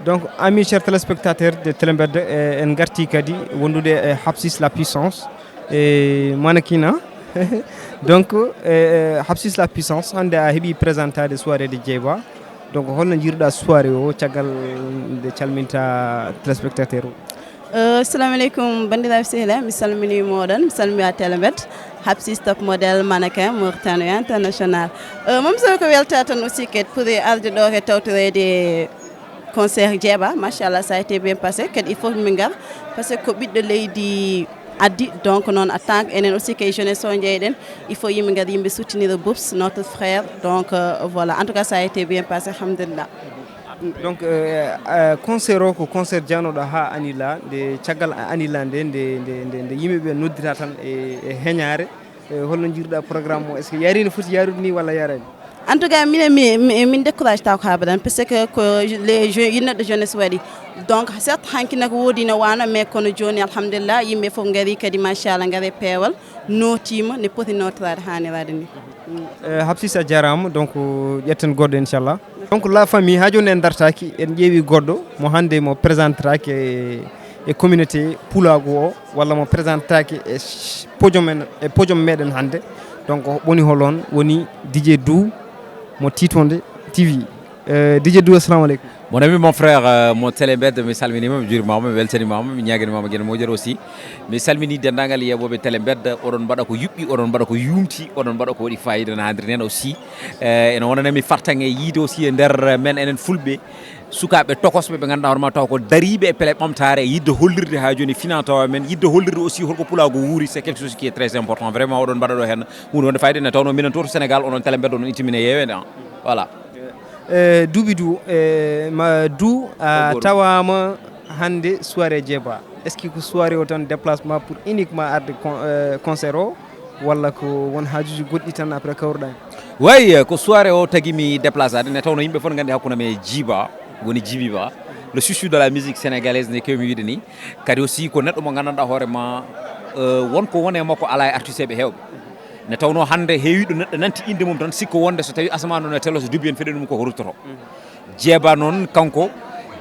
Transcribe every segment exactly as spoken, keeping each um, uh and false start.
Donc, amis chers téléspectateurs de Telembed, eh, en garti kadi wondude e Hapsis la puissance, e mannequin, hein? Donc, eh, Hapsis la puissance, hannde a heɓi présentade soirée de Jeeba. Donc, holno jiiruɗa soirée o, caggal nde calminta téléspectateur o? Eh, assalamu aleykum, banndiraaɓe sehilaaɓe, mi salminii mooɗon, mi salminii Telembed, Hapsis top modèle, mannequin, Mauritanie international. Eh, moom solo ko welta tan aussi kadi pour arde ɗo e tawtoreede concert Jeeba, machallah, ça a été bien passé. Kadi il faut min ngar, parce que ko ɓiɗɗo leydi addi, donc noon en tant que enen aussi kay jeunesse o jeyɗen, il faut yimɓe ngar, yimɓe soutenir Boubs, notre frère. Donc, euh, voilà, en tout cas, ça a été bien passé, alhamdulillah. Donc, euh, euh, concert o ko concert janoɗo ha anila, nde caggal a- anila nde, nde, nde, nde, nde yimɓe ɓe noddita tan e, e heñare. Eh, holno jiiruɗa programme o? Est-ce que yari no foti yarude ni walla yarani? En tout cas, minen mi, mi, min décourage taw ko abadan, parce que ko les jeunes, yinnoɗo jeunesse waɗi. Donc certes hanki nako woodi no wano, mais kono joni alhamdulillah yimɓe fof ngari kadi, machallah, ngari peewal, nootima ne poti nootirade hanirade ni. Eh, Hapsis, a jarama. Donc, ƴetten goɗɗo, inchallah. Donc, la famille, ha joni en dartaki, en ƴeewi goɗɗo mo hande mo présenteraaki e, e communauté pulaagu o, walla mo présenteraaki e sh- podium en, e podium meɗen hande. Donc, woni holon, woni D J Dou mo Titonde T V. Eh, D J Dou, assalamu aleykum. Mon ami, mon frère, euh, mo Telembed, mi salminima, mi jurimama, mi weltanimama, mi ñaganimama gueɗe moƴƴere aussi. Mi salmini dendagal yeɓoɓe Telembed, oɗon mbaɗa ko yuɓɓi, oɗon mbaɗa ko yumti, oɗon mbaɗa ko waɗi fayida na handiri nen aussi. Eh, ene wonanami fartange yiide aussi e nder men enen fulɓe, sukaɓe tokosɓe ɓe ganduɗa hoorema taw ko dariɓe e pele ɓamtare, yidde hollirde ha joni fina tawa men, yidde hollirde aussi holko pulago wuuri, c'est quelque chose qui est très important. Vraiment oɗon mbaɗa ɗo hen hunde wonde fayida, ne tawno minen to to Sénégal, onon Telembed onon ittimine yewede an. Voilà. Eh, Duuɓi Dou, eh, ma Dou, a tawama hande soirée Jeeba. Est-ce que ko soirée o tan déplacement pour uniquement arde con- eh, concert o, walla ko won haajuji goɗɗi tan après kawruɗa hen? Way, ko soirée o tagimi déplacé ade, ne tawno yimɓe fof ne gandi hakkunde men e Jiba, woni Jibi Ba, le chouchou de la musique sénégalaise, ne kewmi wiide ni. Kadi aussi ko neɗɗo mo gandanɗa hoorema, eh, won ko wone makko ala e artiste ɓe hewɓe. Ne tawno hande heewiɗo neɗɗo nanti inde mum tan sikko wonde so tawi asamane o ne telo, so duubi en feɗe ɗum koko ruttoto. Jeeba noon kanko,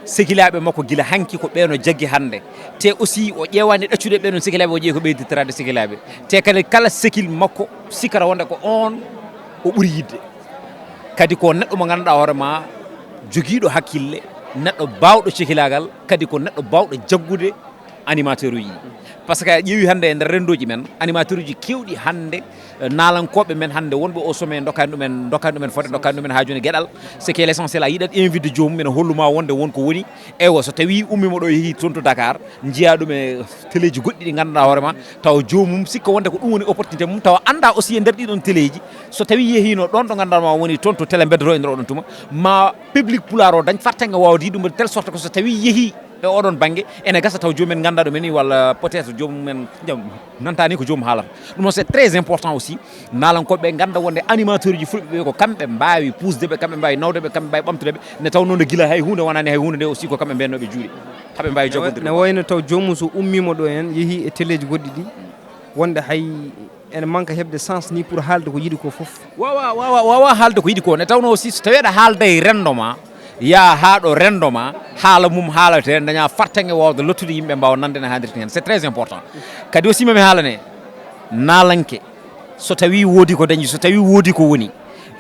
sekilaɓe makko gila hanki ko ɓeno jaggi hande. Te aussi o ƴeewani ɗaccude ɓe noon sekilaɓe, o ƴeewi ko ɓeyditirade sekilaɓe. Te kadi kala sekil makko sikkata wonde ko on o ɓuri yidde. Kadi ko neɗɗo mo ganduɗa hoorema jogiiɗo hakkille, neɗɗo bawɗo cekilagal, kadi ko neɗɗo bawɗo jaggude animateur uji ɗi. Par ce que a ƴeewi hande e nder rendoji men, animateur uji kewɗi hande, eh, naalankoɓe men hande wonɓe au sommet, dokkani ɗumen, dokkani ɗumen fodde, dokkani ɗumen ha joni gueɗal. Ce qui est l'essentiel, a yiɗat invité joomum ene holluma wonde won ko woni. Eywa, so tawi ummima ɗo yeehi toon to Dakar, jiiya ɗum e teleji goɗɗi ɗi ganduɗa hoorema, tawa joomum sikka wonde ko ɗum woni opportunité mum, tawa anda aussi e nder ɗiɗon teleji, so tawi yeehino ɗon ɗo ganduɗa ma woni toon to Telembed ro e nder oɗon tuma, ma public pulaar o dañ fartange wawde yiɗum de telle sorte que so tawi yeehi e oɗon banggue, ene gasa taw jomumen ganda ɗum eni, walla peut-être jomumen jam nantani ko jomum haalata. Ɗum noon c'est très important aussi, naalankoɓe ganda wonde animateur uji fulɓe ɓe ko kamɓe mbawi pusde ɓe, kamɓe mbawi nawde ɓe, kamɓe mbawi ɓamtude ɓe. Ne tawno nde gila hay hunde wonani, hay hunde nde aussi ko kamɓe mbennoɓe juuɗe, haɓe mbawi joggodirde. Ne wayno taw joomum so ummima ɗo hen, yeehi e teleji goɗɗi ɗi, wonde hay ene manque heɓde chance ni pour haalde ko yiɗi ko foof. Wawa, wawa, wawa haalde ko yiɗi ko. Ne tawno aussi so tawi aɗa haalda e rendo ma, yaa ha ɗo rendo ma, haala mum haalate, daña fartange wawde lottude yimɓe mbawa nande no haalirta hen. C'est très important. Kadi aussi mami haalane, naalanke, so tawi woodi ko dañi, so tawi woodi ko woni,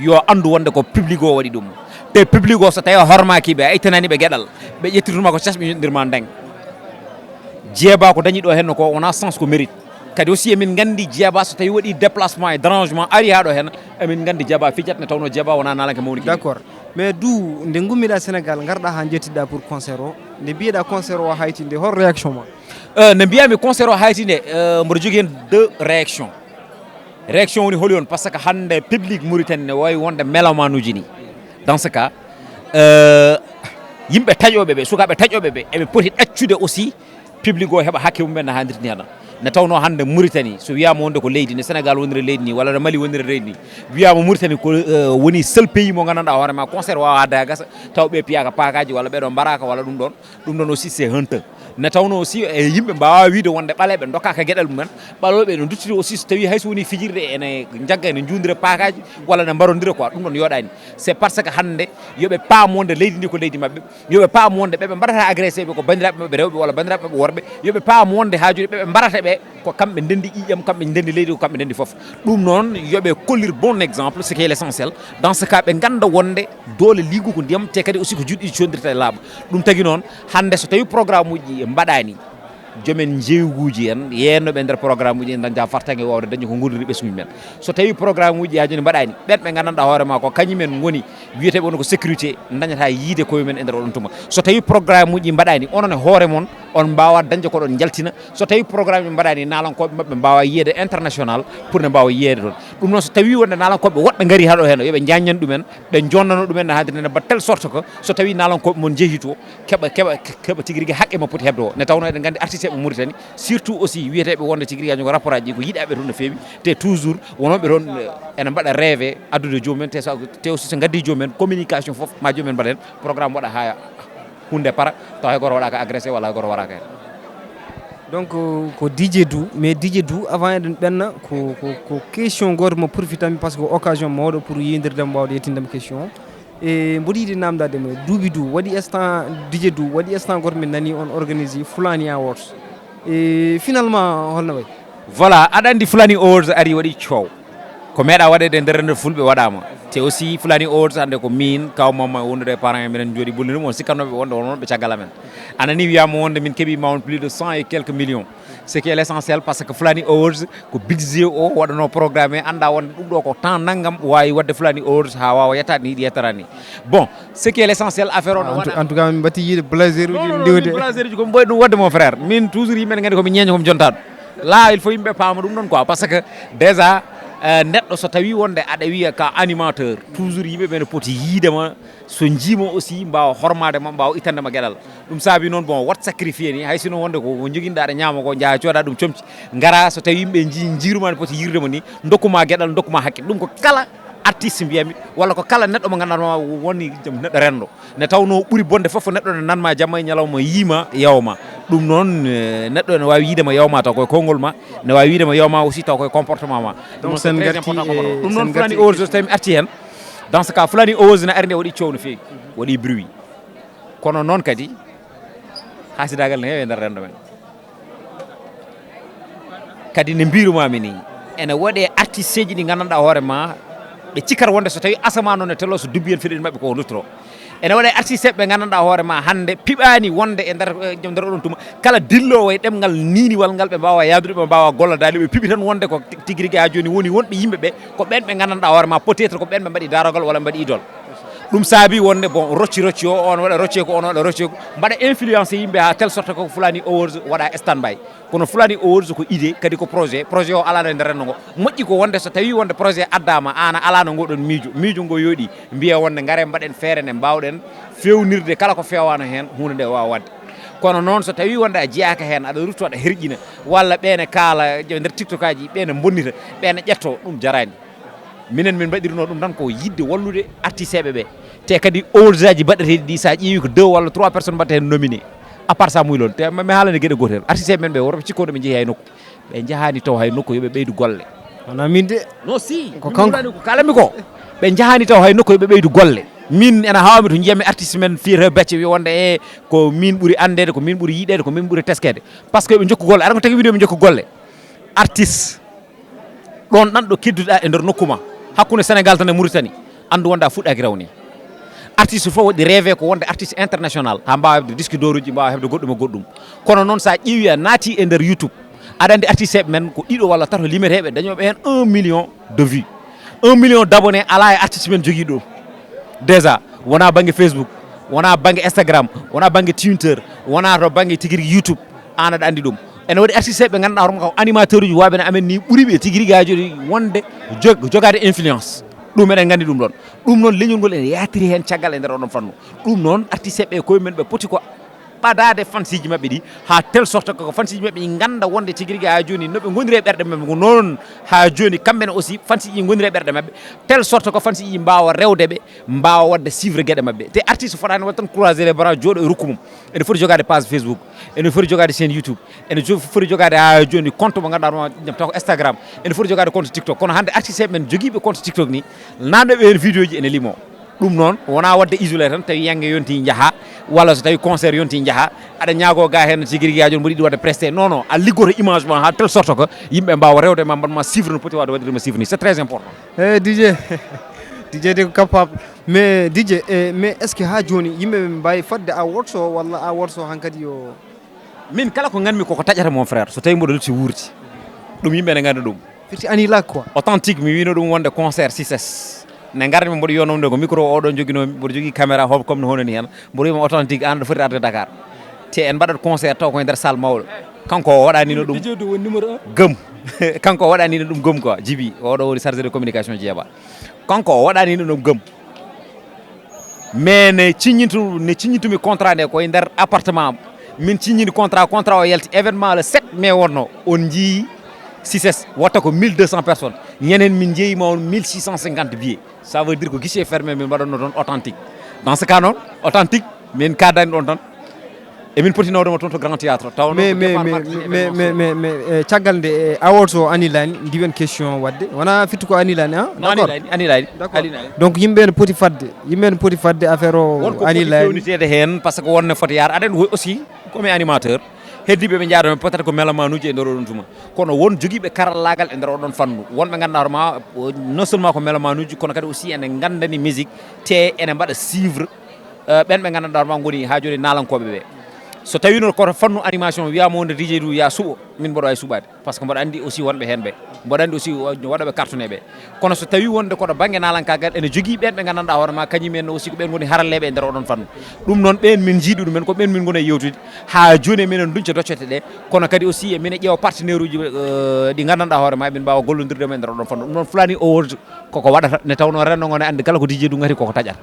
yo andu wonde ko public o waɗi ɗum. Te public o so tawi hormaki ɓe, a ittanani ɓe gueɗal, ɓe ƴettirtuma ko cas, ɓe joɗɗindirma ndeng. Jeeba ko dañi ɗo henno ko wona sens, ko mérite. Kadi aussi emin gandi Jeeba so tawi waɗi déplacement e dérangement ari ha ɗo hen, emin gandi Jeeba fijat, ne tawno Jeeba wona naalanke mawni kadi. D'accord. Mais Dou, nde gummiɗa Sénégal, garɗa ha jettiɗa pour concert o, nde mbiyeɗa concert o hayti nde, hol réaction ma? Eh, nde mbiyami concert o hayti nde, eh, mboɗo jogui hen deux réaction. Réaction woni holi on, par ce que hande public Mauritanie ne wawi wonde mélomane uji ni. Dans ce cas, eh, yimɓe taƴoɓe ɓe, sukaɓe taƴoɓe ɓe, eɓe poti ɗaccude aussi public o heɓa hakke mum en no haalirta ni. Hana ne tawno hande Mauritanie, so wiyama wonde ko leydi, ne Sénégal woniri leydi ni, walla no Mali woniri leydi ni, wiyama Mauritanie ko, eh, woni seul pays mo gandanɗa hoorema concert wawa haalde ha gasa, taw ɓe piyaka pakaji, walla ɓeɗo mbaraka, walla ɗum ɗon. Ɗum ɗon aussi c'est honteux. Ne tawno aussi e yimɓe mbawa wiide wonde ɓaleɓe dokkaka gueɗal mumen, ɓaleɓe no duttiri aussi so tawi hayso woni fijirde ene jagga ene jundira pakaji walla ne mbarondira quoi, ɗum ɗon yoɗani. C'est parce que hande yoɓe paam wonde leydi ndi ko leydi mabɓe, yoɓe paam wonde ɓeɓe mbaɗata agressé ɓe ko bandiraɓe mabɓe rewɓe walla bandiraɓe mabɓe worɓe, yoɓe paam wonde hajude ɓeɓe mbarata ɓe ko kamɓe ndendi ƴiƴam, kamɓe ndendi leydi ko kamɓe ndendi foof. Ɗum noon yoɓe kollir bon exemple, ce qui est l'essentiel. Dans ce cas ɓe ganda wonde doole liigu ko ndiyam te kadi aussi ko juɗɗi condirta e laaɓa. Ɗum tagi noon hande so tawi programme uji mbaɗani, jomen jeeyguji en yeennoɓe e nder programme uji en dañta fartaŋŋe wawde dañde ko gondiri ɓesguji men. So tawi programme uji ha joni mbaɗani, ɓen ɓe gandanɗa hoore ma ko kañumen goni wiyeteɓe on ko sécurité, dañata yiide koye men e nder oɗon tuma. So tawi programme uji mbaɗani, onon e hoore mon on mbawa dañde koɗon jaltina. So tawi programme uji mbaɗani, nalankoɓe mabɓe mbawa yiyede international pour ne mbawa yiyede toon. Ɗum noon so tawi wonde nalankoɓe woɗɓe gari haɗo hen, yoɓe jaññan ɗumen, ɓe jonnano ɗumen no hannirta ne, mbaɗa telle sorte que so tawi nalankoɓe mon jeehi to, keɓa keɓa keɓa tigi rigi haqqe mo poti heɓde o. Ne tawno eɗen nganndi artiste ɓe Mauritanie, surtout aussi wiyeteɓe wonde tigi rigi ko rapport aji ko yiɗaɓe toon no feewi, te toujours wononɓe toon eh, ene mbaɗa rêve addude joomum en, te so te aussi so ngaddi joomum en communication fof ma joomum en mbaɗa hen programme waɗa ha hunde para, taw hay goto waɗaka agressé walla hay goto waɗaka hen. Donc ko Didier Dou, mais Didier Dou avant eɗen ɓenna ko ko ko question goto mo profitanmi par ce que occasion mawɗo pour yeydirde mo wawde yettindema question. E mboɗo yiɗi namdade mo, duuɓi Dou waɗi instant, Didier Dou waɗi instant goto min nani on organise Fulani Awards. E finalement holno wayi? Voilà, aɗa andi Fulani Awards ari waɗi coow. Ko meeɗa waɗede e nder rendo fulɓe waɗama. Te aussi Fulani Awards hande ko min, kaw mamma wondude e parent en, minen jooɗi bolli ɗum, on sikkannoɓe wonde on wonɓe caggal amen. Anani wiyama wonde min keeɓima on plus de cent et quelques millions. Ce qui est l'essentiel par ce que Fulani Awards ko budget o waɗano programme, anda wonde ɗum ɗo ko temps nanngam wawi wadde Fulani Awards ha wawa yettade ni yiɗi yettata ni. Bon, ce qui est l'essentiel affaire o no waɗa. En tout cas min mbatti yiide blazer uji ndiwde. Blazer uji ko mboy ɗum wadde mon frère, min toujours yimɓe ne gandi komi ñeño komi jontaɗo. Là il faut yimɓe paama ɗum ɗon quoi, par ce que déjà euh, neɗɗo so tawi wonde aɗa wiya ka animateur, toujours yimɓe ɓe ne poti yiidema, so jiima aussi mbawa hormade ma, mbawa ittande ma gueɗal. Ɗum saabi noon bon wat sacrifié ni, hay sino wonde ko joguinɗa aɗa ñaama ko, jaaha cooda ɗum comci, gara so tawi yimɓe ji jiiruma ne poti yirdema ni, dokkuma gueɗal, dokkuma haqqe. Ɗum ko kala artiste mbiyami, walla ko kala neɗɗo mo gandanma woni neɗɗo rendo. Ne tawno ɓuri bonde fof ko neɗɗo ne nanma jamma e ñalawma, yiima yawma. Ɗum noon eh, neɗɗo ne wawi yiidema yawma taw koye konngol ma, ne wawi wiidema yawma aussi taw koye comportement ma. Donc sen garti ɗum noon Fulani Awards so tawi mi arti hen, dans ce cas Fulani Awards ne ari nde waɗi coow no feewi, waɗi bruit. Kono noon kadi hasidagal ne heewi e nder rendo men. Kadi ne mbirumami ni, ene waɗe artisteji ɗi gandanɗa hoore ma ɓe cikkata wonde so tawi asamane o ne telo so dubbi en fiɗɗin mabɓe koko duttoro. Ene waɗe artisteɓe ɓe gandanɗa hoore ma hande piɓani wonde e nder e nder oɗon tuma, kala dillowo e ɗemgal niniwal ngal ɓe mbawa yadude, ɓe mbawa gollodade, ɓe piɓi tan wonde ko tigi rigi ha joni woni wonɓe yimɓe ɓe ko ɓen ɓe gandanɗa hoore ma peut être ko ɓen ɓe mbaɗi darogal walla ɓe mbaɗi idol. Ɗum saabi wonde bon rocci rocci o, on waɗa rocceku, on waɗa rocceku, mbaɗa influencé yimɓe ha telle sorte que Fulani Awards waɗa stand by. Kono Fulani Awards ko idée kadi ko projet, projet o alano e nder renndo ngo. Moƴƴi ko wonde so tawi wonde projet addama an a alano ngoɗon miijo, miijo ngo yooɗi, mbiya wonde ngare mbaɗen feere nde mbawɗen fewnirde kala ko fewano hen hunde nde wawa wadde. Kono noon so tawi wonde a jeyaka hen aɗa rutto aɗa herƴina walla ɓene kaala nder tiktokaji ɓene bonnita, ɓene ƴetto, ɗum jarani. Minen min mbaɗirno ɗum tan ko yidde wallude artisteɓe ɓe. Te kadi awards aji baɗɗeteɗi ɗi sa ƴeewi ko deux walla trois personnes mbaɗata hen nominé. À part ça muylon te mi haalani gueɗe gotel, artisteɓe men ɓe worɓe cikkoɗo ɓe jeehi hay nokku, ɓe jahani taw hay nokku yoɓe ɓeydu golle. Wona min de. Non si ko kanko ko kalanmi ko. Ɓe jahani taw hay nokku yoɓe ɓeydu golle. Min ena hawami to jiyami artiste men fiyete becce wi wonde e ko min ɓuuri andede, ko min ɓuuri yiɗede, ko min ɓuuri teskede. Par ce que yoɓe jokku golle, aɗa ko tagi wiide yoɓe jokku golle. Artiste ɗon ɗan ɗo kedduɗa e nder nokku ma, hakkunde Sénégal tan e Mauritanie, andu wonde a fuɗɗaki rawni. Artiste fof waɗi rêvé ko wonde artiste international ha mbawa heɓde disque d'or uji, mbawa heɓde goɗɗum e goɗɗum. Kono noon sa ƴeewi a naati e nder YouTube, aɗa andi artisteɓe men ko ɗiɗo walla tato limeteɓe dañoɓe hen un million de vues. Un million d'abonnés ala e artiste men joguiɗo ɗum. Déjà wona banggue Facebook, wona banggue Instagram, wona banggue Twitter, wona to banggue tiguirigui YouTube. An aɗa andi ɗum. Ene waɗi artisteɓe ɓe ganduɗa hoorema ko animateur uji waɓe ne amen ni ɓuuriɓe tiguirigui ha joni wonde jog- jogade influence. Ɗum eɗen gandi ɗum ɗon. Ɗum noon leñol ngol ene yatiri hen caggal e nder oɗon fannu. Ɗum noon artisteɓe e koye men ɓe poti ko Ɓadaade fansiji maɓɓe ɗi, haa telle sorte que ko fansiji maɓɓe ɗi ngannda wonde tigi rigi haa jooni no ɓe ngoniri e ɓerɗe maɓɓe ko noon. Haa jooni kamɓe ne aussi fansiji ɗi ngoniri e ɓerɗe maɓɓe, telle sorte que fansiji ɗi mbaawa rewde ɓe, mbaawa waɗde suivre geɗe maɓɓe. Te artiste fotaani waɗde tan croiser les bras, jooɗo e rukku mum. Ene foti jogaade page Facebook, ene foti jogaade chaîne YouTube, ene jo- foti jogaade haa jooni compte mo ngannduɗaa ɗum taw ko Instagram, ene foti jogaade compte TikTok. Kono hannde artiste men jogiiɓe compte TikTok ni, nanɗo ɓe heen vidéo ji ene limo. Ɗum noon wonaa waɗde isolé tan tawi yange yonti njaha, walla so tawi concert yonti njaha, aɗa ñaago ga heen tigi rigi haa jooni mboɗo yiɗi waɗde presté. Non, non, a liggoto image ma haa telle sorte que yimɓe mbaawa rewde ma, mbaɗ ma suivre no poti waɗde waɗirde ma suivre ni. C'est très important. Eh, DJ, DJ de ko capable. Mais DJ, eh, mais est-ce que haa jooni yimɓe ɓe mbaawi fadde awards o, walla awards o hankadi yo? Min kala ko nganmi koko taƴata, mon frère, so tawi mboɗo lutti wuurdi, ɗum yimɓe ne ngannda ɗum. Firti Annie Lac quoi. Authentique, mi wino ɗum wonde concert Cices. Ne ngarmi mboɗo yiyoo ɗum de ko micro o ɗon joginoo, mboɗo jogii caméra hooɓe comme no honani heen. Mboɗo wiima Authentique, aan aɗa foti arde Dakar. Te en mbaɗat concert taw koye nder salle mawɗo. Kanko o waɗanino ɗum. DJ Dou woni numéro un. Gëm. Kanko o waɗanino ɗum gëm quoi. Jibi, oɗo woni chargé de communication Jeeba. Kanko o waɗanino ɗum gëm. Mais ne ciññintu, ne ciññintumi contrat nde koye nder appartement am. Min ciññini contrat, contrat o yalti événement le sept mai wonno. On njii Cices watta ko mille deux cents personnes. Ñanden min njeeyima on mille six cent cinquante billets. Ça veut dire ko guichet fermé min mbaɗanno toon Authentique. Dans ce cas noon, Authentique, min kaddani ɗon tan. Emin poti nawde mo toon to Grand Théâtre. Taw mais, mais, mais, mais, mais, mais, eh, caggal nde, eh, awards o Annie Lac, ndiwen question waɗde. Wona fittu ko Annie Lac, ah? D'accord. Annie Lac, Annie Lac. D'accord. Annie Lac. Donc, yimɓe ne poti fadde, yimɓe ne poti fadde affaire o Annie Lac. Won ko foti fewniteede heen, parce que wonne foti yaar. Aɗen aussi, comme animateur, heddiiɓe ɓe njaadoo, peut-être ko melomanuuji e nder oɗon tuma. Kono won jogiiɓe karallaagal e nder oɗon fannu. Wonɓe ngannduɗaa hoore ma, non seulement ko melomanuuji, kono kadi aussi ene nganndani musique, te ene mbaɗa suivre, eh, ɓen ɓe ngannduɗaa hoore ma ngoni haa jooni naalankooɓe ɓe. So tawii noon koto fannu animation wiyaama wonde DJ Dou ya suɓo, min mboɗo waawi suɓaade. Parce que mboɗo anndi aussi wonɓe heen ɓe. Mboɗo anndi aussi wo-, waɗooɓe cartune ɓe. Kono so tawii wonde koto bannge naalankaagal ene jogii ɓeen ɓe nganndanɗaa hoore ma, kañum en aussi ko ɓeen ngoni haralleeɓe e nder oɗon fannu. Ɗum noon ɓeen min njii ɗumen, ko ɓeen min ngoni e yewtude. Haa jooni minen duñca doccete ɗe, kono kadi aussi minen ƴeewa partenaire uji, eh, ɗi nganndanɗaa hoore ma, min mbaawa gollondirde e nder oɗon fannu. Ɗum noon Fulani Awards koko waɗata, nde tawnoo renndo ngo ne anndi kala ko DJ Dou ngati koko taƴata.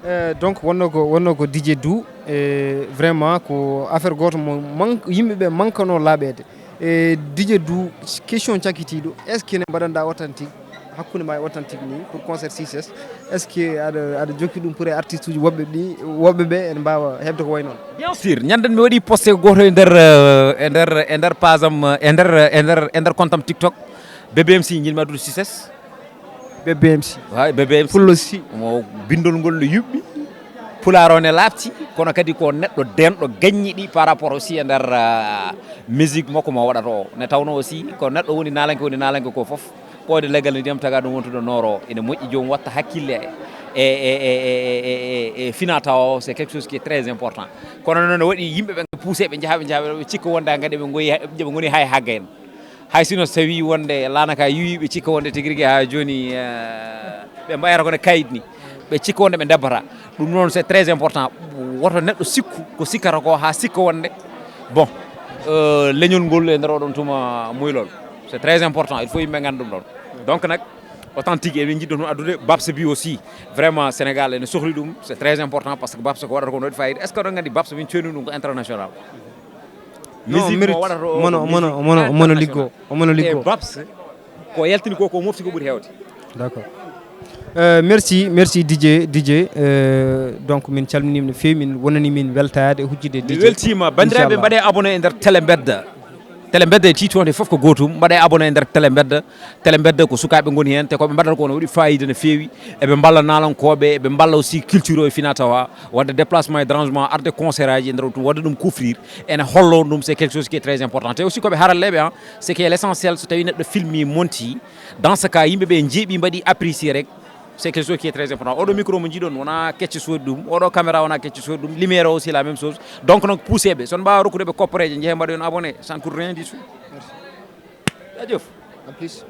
Eh, donc wonno ko, wonno ko DJ Dou, eh, vraiment ko affaire gooto mo manque, yimɓe ɓe manquanoo laaɓeede. Eh, DJ Dou, question cakkitiiɗo, est-ce que ne mbaɗanɗaa Authentique, hakkunde ma e Authentique ni, pour concert Cices, est-ce que aɗa, aɗa jokki ɗum pour e artiste uji woɓɓe ɗi, woɓɓe ɓe ene mbaawa heɓde ko wayi noon? Bien sûr, ñanden mi waɗi posté gooto e nder, eh, e nder, e nder page am, eh, e nder, e nder, e nder compte am TikTok, B B M C, njiɗmi addude Cices. B B M C. Hay, B B M C. Pullo si. Mo bindol ngol no yuɓɓi. Pulaar o ne laaɓti, kono kadi ko neɗɗo denɗo gaññi ɗi par rapport aussi e nder, ah, musique makko mo waɗata o. Ne tawno aussi ko neɗɗo woni naalanke, woni naalanke ko fof. Ɓooyde leggal ne ndiyam taga ɗum wontude nooro. Ene moƴƴi joom watta hakkille e, e, e fina tawa o, c'est quelque chose qui est très important. Kono noon ne waɗi yimɓe ɓe poussé ɓe njaha, ɓe njaha, ɓe cikka wonde kadi ɓe ngoyi, ɓe ngoni hay hagga en. Hay sino so tawi wonde laana ka yuwi, ɓe cikka wonde tigi rigi haa jooni, eh, ɓe mbayata kono kayit ni. Ɓe cikka wonde ɓe ndebbata. Ɗum noon c'est très important. Woto neɗɗo sikku ko sikkata ko haa sikka wonde, bon, eh, leñol ngol e nder oɗon tuma muylol. C'est très important. Il faut yimɓe ngannda ɗum ɗon. Donc nag, Authentique, emin njiɗɗo toon addude Babs bi aussi. Vraiment, Sénégal ene sohli ɗum. C'est très important parce que Babs ko waɗata ko no waɗi fayida. Est-ce que oɗon nganndi Babs min coyni ɗum ko international? Non, musique mérite. Mo waɗata o mono, ko mono, musique mono, mono international. Liggo, mono liggo. E Babs, ko yaltini ko, ko mofti ko ɓuri heewde. D'accord. Euh, merci, merci DJ, DJ. Euh, donc, min calminii no feewi, min wonani min weltaade e hujjude mi DJ. Weltiima. Banndiraaɓe, inchallah, mbaɗee abonné e nder Télé Mbedda. Télé Mbedda e tiitoonde fof ko gootum. Mbaɗee abonné e nder Télé Mbedda. Tele mbedda ko sukaaɓe ngoni heen, te ko ɓe mbaɗata ko no waɗi fayida no feewi. Eɓe mballa naalankooɓe, eɓe mballa aussi culture o e fina tawa, waɗde déplacement et dérangement, arde concert aji e nder o, ɗum waɗde ɗum couvrir. Ene hollo ɗum, c'est quelque chose qui est très important. Te aussi ko ɓe haralleeɓe, hein, c'est que l'essentiel, so tawi neɗɗo filmi, monti, dans ce cas, yimɓe ɓe njeeɓi, mbaɗi apprécier rek, c'est quelque chose qui est très important. Oɗo micro mo njiɗon, wona kecce soodi ɗum. Oɗo caméra, wona kecce soodi ɗum. Lumière o aussi, la même chose. Donc, noon, poussez ɓe. So on mbaawa rokkude ɓe kopporeeje, njehen mbaɗoyon abonné, ça ne coûte rien du tout. Jaajëf. En plus.